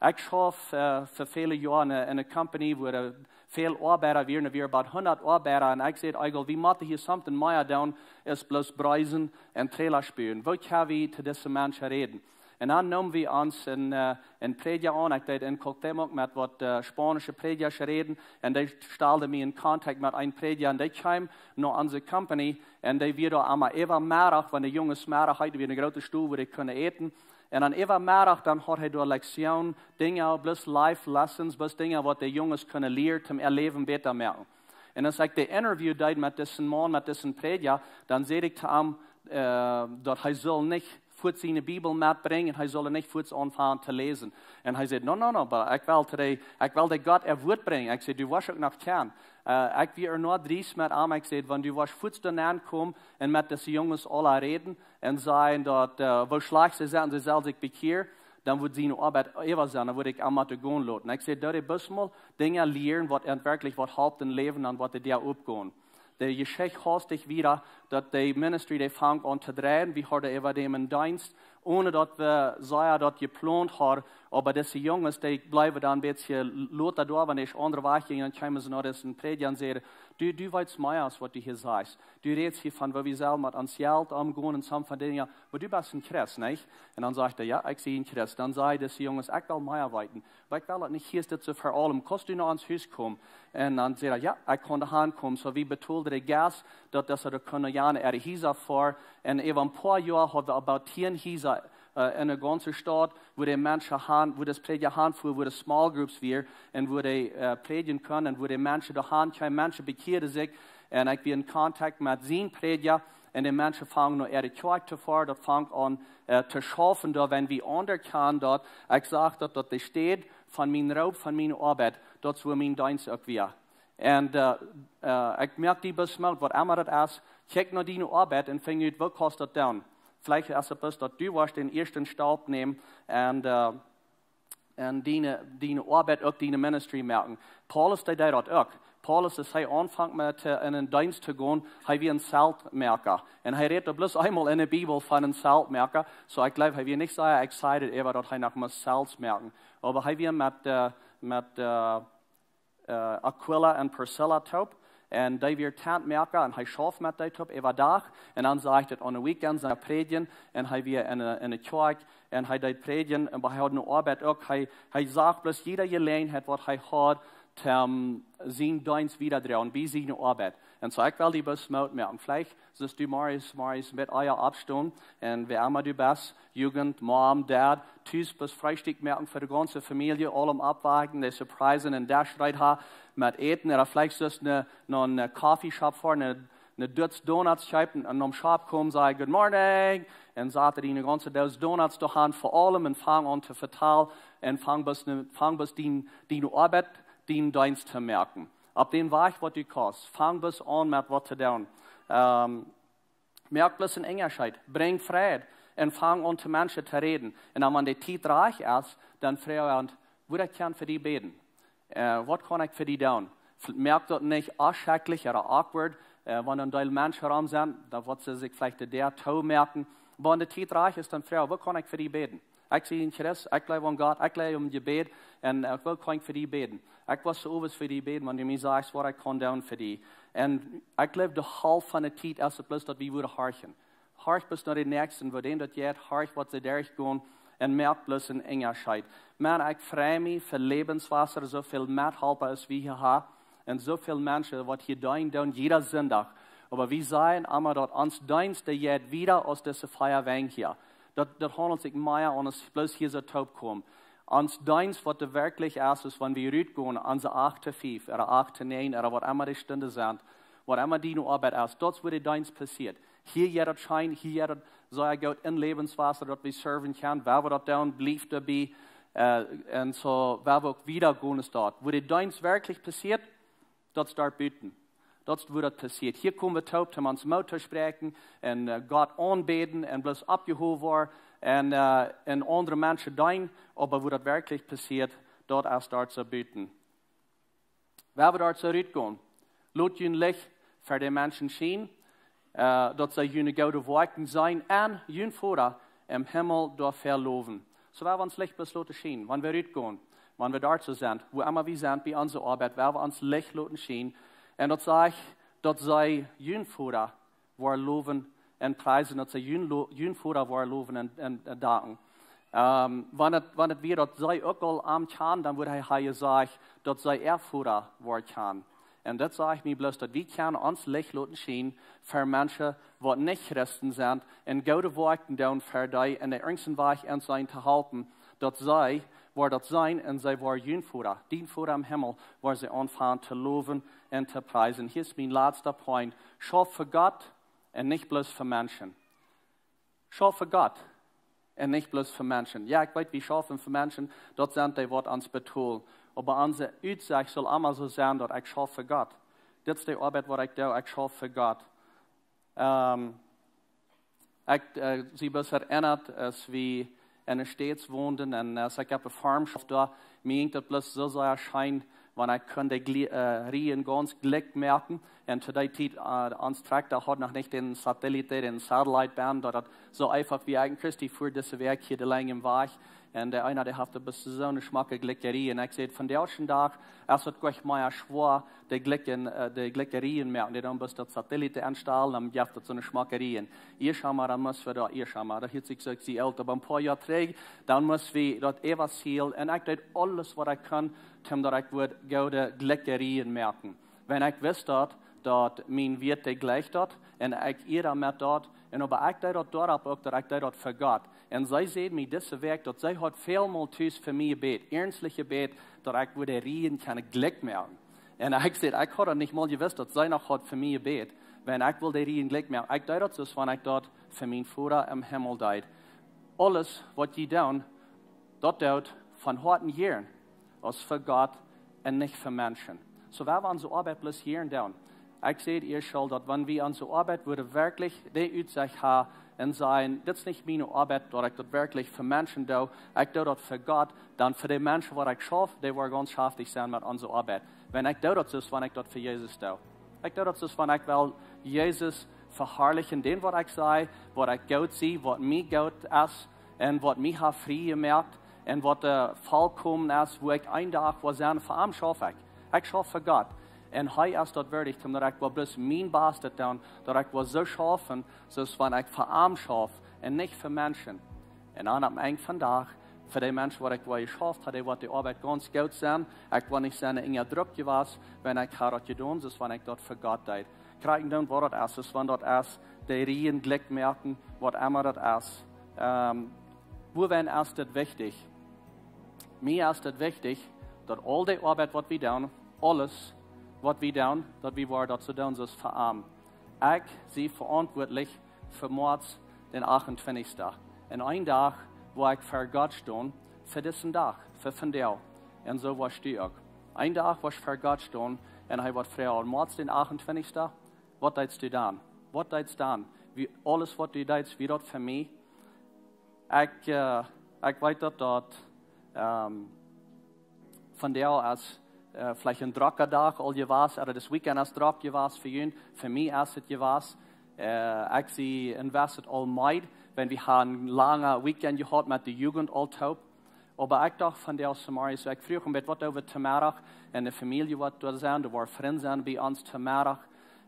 Ekj schauf, äh, fa väle Joaren en eene, en eene Company, wua doa väl Oabeida wieren, doa wieren about hundat Oabeida. Un ekj säd: "Egil, wie motten hia something mea doonen aus bloos Breisen un Trailer spuen. Woo kjenn wie to dise Menschen räden?" Un dan neem wie ons een, äh, een Prädja aun. Ekj deed en Cuauhtémoc met waut, äh, Spaunische Prädjasch räden. Un dee stald mie en Kontakt met een Prädja. Un dee kjeem no onse Company. Un dee wia doa emma äwa Meddach, wan de Junges Meddach hauden, wia een groota Stool, wua dee kunnen äten. Un dan äwa Meddach, dan haud hee doa Lektionen, Dinja, bloos life lessons, bloos Dinja, waut de Junges kunnen lieren, om äa Läwen bäta moaken. Un aus ekj de Interview deed met disen Maun, met disen Prädja, dan säd ekj to am, äh, daut hee sull nich fuaz siene Bibel metbrinjen, hee sull nich fuaz aunfangen to läsen. Un hee säd: "No, no, no, oba ekj well to dee, ekj well dee Gott äa Wuat brinjen." Ekj säd: "Du woascht uk noch kjennen." Äh, ekj wia ea noch driest met am. Ekj säd: "Wan du woascht fuaz doa nenkomen un met dise Junges aula räden un sajen daut, äh, woo schlajcht see sent, see sellen sikj bekjieren, dan woat siene Oabeit äwa sennen, dan woa ekj am motten gonen loten." Ekj säd: "Doo dee bloos mol Dinja lieren, waut an werkjlich waut halpt em Läwen, dan woat de Däa opgonen." De Jeschicht haustich wieda, daut de ministry, dee funk aun to dreien. Wie hauden äwa däm een Deenst, onen daut wie sea daut jeplont hauden. Oba dise Junges, dee bleewen dan een bät lota doa, wan ekj aundre Wajch jinkj, dan kjeemen see no disen Prädja un säden: "Du, du weetst mea aus waut du hia sajchst. Du rätst hia von, woo wie sellen met ons Jelt omgonen un soone Dinja. Oba du best een Christ, nich?" Un dan säd hee: "Jo, ekj sie een Christ." Dan säden dise Junges: "Ekj well mea weeten. Oba ekj well daut nich hia, es dit soo fa aulem. Kaust du no ons Hus komen?" Un dan säd hee: "Jo, ekj kaun doa hankomen." Soo, wie betolden de Gas, daut, daut see doa kunnen gonen, äare Hiesa foaren. Un äwa een poa Joa hauden wie about tieen Hiesa, äh, en de gaunze Staut, wua de Menschen han, wua de Prädja hanfua, wua de small groups wieren, un wua dee, äh, prädjen kunnen, un wua de Menschen doa hankjeemen, Menschen bekjieeden sikj. Un ekj wia en Kontakt met sien Prädja, un de Menschen fungen aun äare Kjoakj to foaren, daut funk aun, äh, to schaufen, daut, wan wie aunerkjanen daut, ekj sach daut, daut de Städ von mien Roop, von miene Oabeit, daut es wua mien Deenst uk wia. Un äh, äh, ekj moak die bloos Moot, waut emma daut es, kjikj no diene Oabeit un finj ut, woo kaust daut doonen. Veleicht es et bloos, daut du woascht dän ieeschten Staup nämen un äh, un diene, diene Oabeit uk, diene ministry moaken. Paulus deed daut uk. Paulus, aus hee aunfunk met äh, en eenen Deenst to gonen, hee wia een Zeltmoaka. Un hee rät doa bloos eemol en de Bibel von een Zeltmoaka. Soo, ekj jleew, hee wia nich soo excited äwa daut hee noch must Zelt moaken. Oba hee wia met äh, met äh, äh, Aquila un Priscilla toop. Un dee wia Tentmoaka un hee schauft met dee toop äwa Dach. Un dan sajcht et, aun de weekends deed hee prädjen un hee wia en de, en de Kjoakj un hee deed prädjen, oba hee haud eene Oabeit uk. Hee, hee sach bloos jiede Jeläajenheit, waut hee haud, om sienen Deenst wieda to droagen, bie siene Oabeit. Un soo, ekj well die bloos Moot moaken. Veleicht sitst du morjes, morjes met ea oppstonen un wäa emma du best, Jugend, Mom, Dad, tus bloos Freestikj moaken fa de gaunze Famielje, aulem oppwakjen, dee surprisen un Desch reed haben met Äten, ooda veleicht sitst du no een Coffee Shop foaren, een, een Dutz Donuts kjeepen un nom Shop komen, sajen: "Good morning!" Un saten dee eene gaunze Doos Donuts doa aun fa aulem un fangen aun to vetalen un fangen bloos, fangen bloos diene, diene Oabeit, dienen Deenst to moaken. Opp dän Wajch, waut du kaust, fang bloos aun met waut to doonen. Ähm, moak bloos een Unjascheet, brinj Fräd un fang aun to Menschen to räden. Un dan, wan de Tiet rajcht es, dan froag aun: "Wudd ekj kjennen fa die bäden? Äh, waut kaun ekj fa die doonen?" Moak daut nich aufschekjlich ooda awkward, äh, wan een Deel Menschen rom sent, dan woaren see sikj veleicht de Däa toomoaken. Oba wan de Tiet rajcht es, dan froag: "Waut kaun ekj fa die bäden? Ekj sie een Christ, ekj jleew aun Gott, ekj jleew aun Jebäd un ekj well kjeen fa die bäden. Ekj woa soo waut fa die bäden, wan du mie sajchst, waut ekj kaun doonen fa die." Un ekj jleew, de Halft von de Tiet es et bloos, daut wie wudden horchen. Horch bloos no dän Näakjsten, woo dän daut jeit, horch, waut see derchgonen, un moak bloos een Unjascheet. Maun, ekj frei mie fa Lebenswasser, soo väl Methalpa aus wie hia haben, un soo väl Menschen, waut hia deenen doonen, jieda Sindach. Oba wie sajen emma, daut ons Deenst, dee jeit wieda aus dise Feiawenj hia. Daut, daut haundelt sikj mea om aus bloos hia soo toopkomen. Ons Deenst, waut doa werkjlich es, es, wan wie rutgonen, onse acht to fief, ooda acht to näajen, ooda waut emma de Stunden sent, waut emma diene Oabeit es, daut es, wua de Deenst passieet. Hia jeit daut scheen, hia jeit daut sea goot en Lebenswasser, daut wie serven kjennen, wua wie daut doonen, bliewt doabie, äh, un soo, wua wie uk wieda gonen es daut. Wua de Deenst werkjlich passieet, daut es doa buten. Daut es, wua daut passieet. Hia komen wie toop, om ons Moot to spräakjen un äh, Gott aunbäden un bloos oppjehowen woaren un, äh, un aundre Menschen deenen, oba wua daut werkjlich passieet, daut es doa soo buten. Wua wie doa soo rutgonen: "Lot jun Licht ver de Menschen schienen, äh, daut see june goode Woakjen seenen un jun Voda em Himmel doafäa lowen." Soo, wua wie ons Licht bloos loten schienen, wan wie rutgonen, wan wie doa soo sent, wua emma wie sent, bie onse Oabeit, wua wie ons Licht loten schienen. Un daut sajcht, daut see jun Voda woaren lowen un priesen, daut see jun, lo-, jun Voda woaren lowen un, un, un danken. Ähm, wan et, wan et wia, daut see uk aul am kjanen, dan wudd hee, hee sajen, daut see äa Voda woaren kjanen. Un daut sajcht mie bloos, daut wie kjennen ons Licht loten schienen ver Menschen, waut nich Christen sent, un goode Woakjen doonen ver dee, un de irjent een Wajch aun sennen to halpen, daut see woaren daut seenen un see woaren jun Voda, dien Voda em Himmel, woaren see aunfangen to lowen un to priesen. Hia es mien latsta Point. Schauf fa Gott un nich bloos fa Menschen. Schauf fa Gott un nich bloos fa Menschen. Jo, ekj weet, wie schaufen fa Menschen, daut sent dee, waut ons betolen. Oba onse Utsecht saul emma soo sennen, daut ekj schauf fa Gott. Dit es de Oabeit, waut ekj doo, ekj schauf fa Gott. Ähm, ekj äh, sie bloos erinnert, aus wie en de States wonden un äh, aus ekj opp de Farm schauft doa, mie jinkj daut bloos soo sea scheen, wan ekj kunn de Gli-, äh, Rieen gaunz jlikj moaken. Un to dee Tiet, äh, ons Trakta haud noch nich dän Satellit, dän Satellite Band, daut daut soo eefach wia. Ekj un Christi fuaren dise Wäakj hia de Lenj em Wajch. Un de eena, dee haft bloos soone schmocke jlikje Rieen. Un ekj säd, vondoag dän Dach es et goanich mea schwoa, de jlikje, äh, de jlikje Rieen moaken. Dee doonen bloos daut Satellit enstalen, dan jeft daut soone schmocke Rieen. Ieescht emol, dan must wie doa, ieescht emol, daut hieet sikj soo, ekj sie oolt, oba een poa Joa trigj, dan must wie doa äwa Ziel. Un ekj deed aules, waut ekj kunn, om daut ekj wudd goode jlikje Rieen moaken. Wan ekj wist daut, daut mien Wieet dee jlikjt daut, un ekj iea met daut, un oba ekj deed daut doaropp uk, daut ekj deed daut fa Gott. Un see säd mie dise Wäakj, daut see haud välmol tus fa mie jebät, iernstlich jebät, daut ekj wudd de Rieen kjennen jlikj moaken. Un ekj säd, ekj haud daut nich mol jewist, daut see noch haud fa mie jebät. Wan ekj wull de Rieen jlikj moaken, ekj deed daut soo aus wan ekj daut fa mien Voda em Himmel deed. Aules, waut jie doonen, daut doot von Hoaten jieren, aus fa Gott un nich fa Menschen. So, wan wie onse Oabeit bloos hia un doa. Ekj säd ieescht aul, daut wan wie onse Oabeit wudden werkjlich de Utsecht haben un sajen: "Dit es nich miene Oabeit, daut ekj daut werkjlich fa Menschen doo, ekj doo daut fa Gott", dan fa de Menschen, waut ekj schauf, dee woaren gaunz schaftich sennen met onse Oabeit. Wan ekj doo daut soo, wan ekj daut fa Jesus doo. Ekj doo daut soo, wan ekj well Jesus veharlichen, dän, waut ekj saj, waut ekj goot sie, waut mie goot es, un waut mie haft frie jemoakt, un waut de volkomen es, woo ekj een Dach woa sennen, fa am schauf ekj. Ekj schauf fa Gott. Un hee es daut wieedich, daut ekj woa bloos mien Bastet doonen, daut ekj woa soo schaufen, soo aus wan ekj fa am schauf un nich fa Menschen. Un dan aum Enj vom Dach, fa de Menschen, waut ekj woa jeschauft haben, dee woat de Oabeit gaunz goot sennen. Ekj woa nich sennen unja Druck jewast, wan ekj ha daut jedonen, soo aus wan ekj daut fa Gott deed. Krakjt dan, waut daut es, soo aus wan daut es, de Rieen jlikj moaken, waut emma daut es. Ähm, wuarom es dit wichtich? Mie es dit wichtich, daut aul de Oabeit, waut wie doonen, aules, waut wie doonen, daut wie woaren daut soo doonen, soo aus fa am. Ekj sie veauntwuatlich fa Moaz dän achtuntwintichsten. Un een Dach, wua ekj ver Gott stonen, fa disen Dach, fa vondoag. Un soo woascht du uk. Een Dach woascht ver Gott stonen, un hee woat froagen: "Moaz dän achtuntwintichsten, waut deedst du dan? Waut deedst dan? Wia aules, waut du deedst, wia daut fa mie?" Ekj, äh, ekj weet daut, daut, ähm, vondoag es, äh, veleicht een drocka Dach aul jewast, ooda dit Weekend es drock jewast fa junt, fa mie es et jewast. Äh, ekj sie en West aul meed, wan wie haben een langen Weekend jehaut met de Jugend aul toop. Oba ekj docht vondoag zemorjes, ekj fruach een bät, waut doo wie tonmiddag, un de Famielje woat doa sennen, doa woaren Frind sennen bie ons tonmiddag.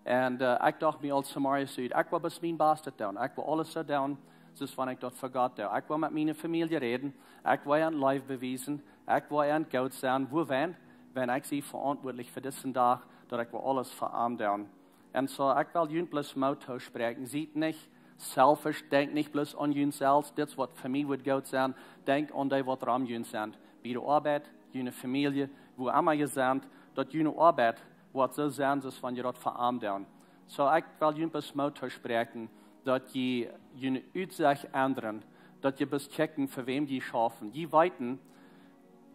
Un, äh, ekj docht mie aul zemorjes ut, ekj woa bloos mien Bastet doonen, ekj woa aules soo doonen, soo aus wan ekj daut fa Gott doo. Ekj woa met miene Famielje räden, ekj woa an Leew bewiesen, ekj woa an goot sennen, wuarom? Wan ekj sie veauntwuatlich fa disen Dach, daut ekj woa aules fa am doonen. Un soo, ekj well junt bloos Moot toospräakjen. Siet nich selfish, denkjt nich bloos aun junt selfst, dit es waut fa mie woat goot sennen. Denkjt aun dee, waut rom junt sent. Bie de Oabeit, june Famielje, wua emma jie sent, daut june Oabeit woat soo sennen, soo aus wan jie daut fa am doonen. Soo, ekj well junt bloos Moot toospräakjen, daut jie june Utsecht endren, daut jie bloos kjikjen, fa wäm jie schaufen. Jie weeten,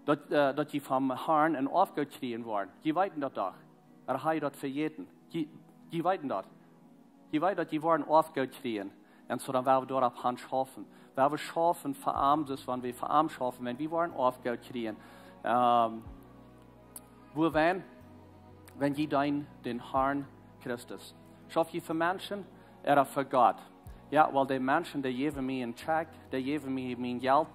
daut, äh, daut jie vom Harn een Oafgoot kjrieen woaren. Jie weeten daut doch. Ooda hab jie daut vejäten? Jie, jie weeten daut. Jie weeten, daut jie woaren Oafgoot kjrieen. Un soo dan woa wie doaropp han schaufen. Woa wie schaufen fa am, soo aus wan wie fa am schaufen, wan wie woaren Oafgoot kjrieen. Ähm, wuarom? Wan jie deenen dän Harn Christus. Schauf jie fa Menschen, ooda fa Gott? Jo, well, de Menschen, dee jäwen mie een Check, dee jäwen mie mien Jelt,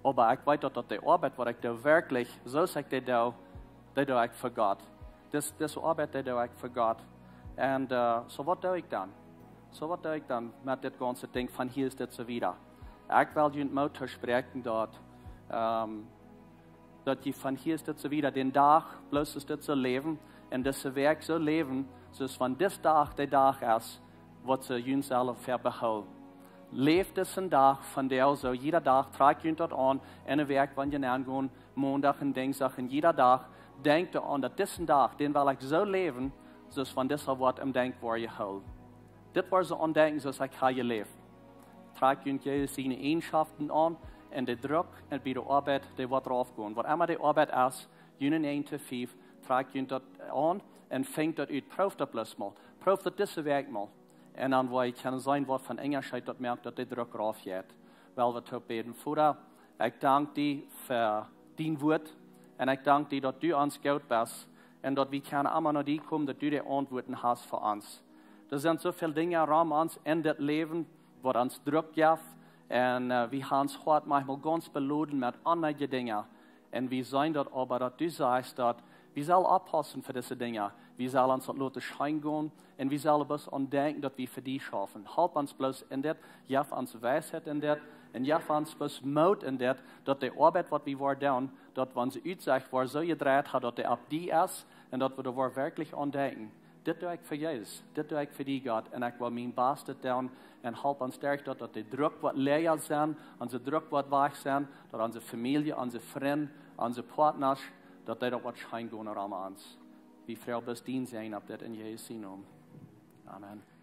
oba ekj weet daut, daut de Oabeit, waut ekj doo, werkjlich, soo aus ekj dee doo, dee doo ekj fa Gott. Dis, dise Oabeit, dee doo ekj fa Gott. Un, äh, soo, waut doo ekj dan? Soo, waut doo ekj dan met dit gaunze Dinkj von hia es dit soo wieda? Ekj well junt Moot toospräakjen, daut, ähm, daut jie von hia es dit soo wieda, dän Dach, bloos es dit soo läwen, un dise Wäakj soo läwen, soo aus wan dis Dach de Dach es, waut see junt selfst vebehoolen. Läft disen Dach vondoag soo, jieda Dach, trakjt junt daut aun, enne Wäakj, wan jie nengonen, Mondach un Dinjsdach un jieda Dach, denkjt doaraun, daut disen Dach, dän well ekj soo läwen, soo aus wan disa woat em Denkj woat jehoolen. Dit woat soo aundenkjen, soo aus ekj ha jeläft. Trakjt junt Jesus siene Eajenschoften aun, un de Druck un bie de Oabeit, dee woat raufgonen. Waut emma de Oabeit es, june näajen to fief, trakjt junt daut aun un finjt daut ut. Proowt daut bloos mol. Proowt daut dise Wäakj mol. Un dan woa jie kjennen seenen, waut fa een Unjascheet daut moakt, daut de Druck raufjeit. Well wie toop bäden. Voda, ekj dank die fa dien Wuat. Un ekj dank die, daut du ons goot best. Un daut wie kjennen emma no die komen, daut du de Auntwuaten hast fa ons. Doa sent soo väl Dinja rom ons en dit Läwen, waut ons Druck jeft. Un, äh, wie haben ons Hoat maunchmol gaunz beloden met onneedje Dinja. Un wie seenen daut oba, daut du sajchst, daut wie sellen oppaussen fa dise Dinja. Wie sellen ons daut loten scheen gonen. Un wie sellen bloos aundenkjen, daut wie fa die schaufen. Help ons bloos en dit, jeff ons Weisheit en dit. Un jeff ons bloos Moot en dit, daut de Oabeit, waut wie woaren doonen, daut wie onse Utsecht woaren soo jedreit haben, daut dee opp die es. Un daut wie doa woaren werkjlich aundenkjen. Dit doo ekj fa Jesus, dit doo ekj fa die, Gott, un ekj well mien Bastet doonen. Un help ons derch daut, daut de Druck woat läaja sennen, onse Druck woat wajch sennen, daut onse Famielje, onse Frind, onse Poatnasch, daut dee daut woat scheen gonen rom ons. Wie froagen bloos dien Säajen opp dit en Jesus sienen Nomen. Amen.